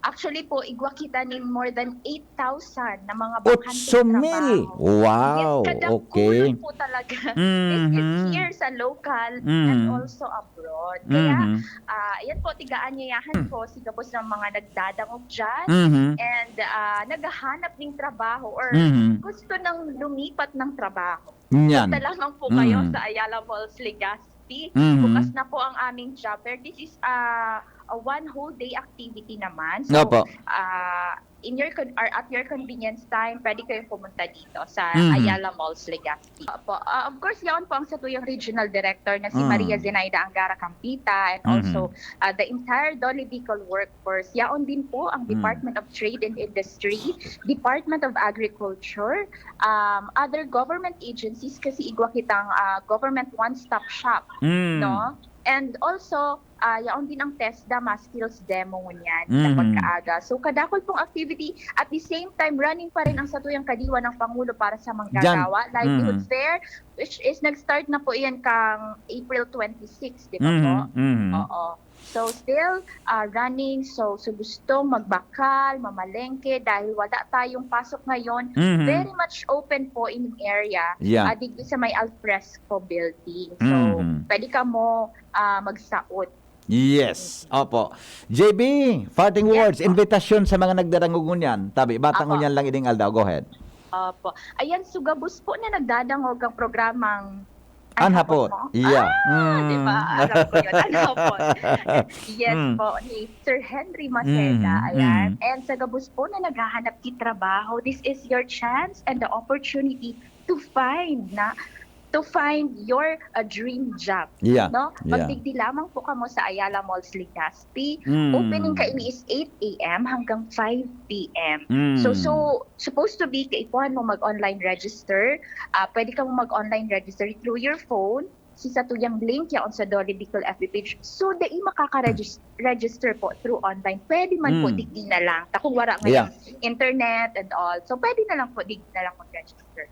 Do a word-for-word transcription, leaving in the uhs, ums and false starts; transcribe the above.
Actually po, igwa kita nin more than eight thousand na mga bakanteng Otso mil. Trabaho. Wow. Yes, kadagkulan Okay. po talaga. This is Mhm. Here sa local Mhm. and also abroad. Kaya, Mhm. ah, yan po, tigaan niyayahan ko si gabos ng mga nagdadangog dyan Mhm. and ah, naghahanap ng trabaho or Mhm. gusto nang lumipat ng trabaho. Yan. Punta lamang po kayo Mhm. sa Ayala Malls Legazpi. Mhm. Bukas na po ang aming job fair. This is ah, a one whole day activity naman. So, Opo. ah, in your con- or at your convenience time, pwede kayong pumunta dito sa Mhm. Ayala Malls Legazpi. Opo. Ah, of course, yaon po ang satuyang regional director na si Mm. Maria Zenaida Angara Campita and Mhm. also ah, the entire Dolly Bicol workforce. Yaon din po ang Mm. Department of Trade and Industry, Department of Agriculture, um, other government agencies kasi igwa kitang ah, government one-stop shop, Mm. no? And also, ah, yaon din ang TESDA mass skills demo ngunyan Mhm. sa pagkaaga. So, kadakol pong activity. At the same time, running pa rin ang satuyang kadiwa ng Pangulo para sa manggagawa, livelihood Mhm. fair, which is nag-start na po iyan kang April twenty-six, di ba po? Mhm. Mhm. Oo. So, still ah, running. So, so gusto magbakal, mamalengke dahil wala tayong pasok ngayon. Mhm. Very much open po in area. Yeah. Ah, digdi sa may Alfresco building. So, Mhm. pwede ka mo ah, magsaot. Yes. Opo. J B, parting Yes words, po. Invitasyon sa mga nagdarangog ngunyan. Tabi, bata Apo. Ngunyan lang ining aldaw. Go ahead. Opo. Ayan, so gabos po na nagdadangog ang programang An An Hapot. Hapot Mo. Yeah. Ah, Mm. di ba? Alam ko yun. An Hapot. Yes Mm. po, ni Sir Henry Maceda. Mm, Ayan. mm. And sa gabos po na naghahanap ki trabaho, this is your chance and the opportunity to find na to find your uh, dream job. Yeah. No? Yeah. Magdigdi lamang po kamo sa Ayala Malls Legazpi. Mm. Opening kaini is eight a.m. hanggang five p.m. Mm. So, so supposed to be kaipuhan mo mag-online register. Ah, pwede ka mo mag-online register through your phone. Si satuyang link yaon sa Dolly Bicol F B page. So, dai makaka-register po through online. Pwede man po, Mm. digdi na lang. Ta kung wala Yeah. ngayon internet and all. So, pwede na lang po, digdi na lang mag-register.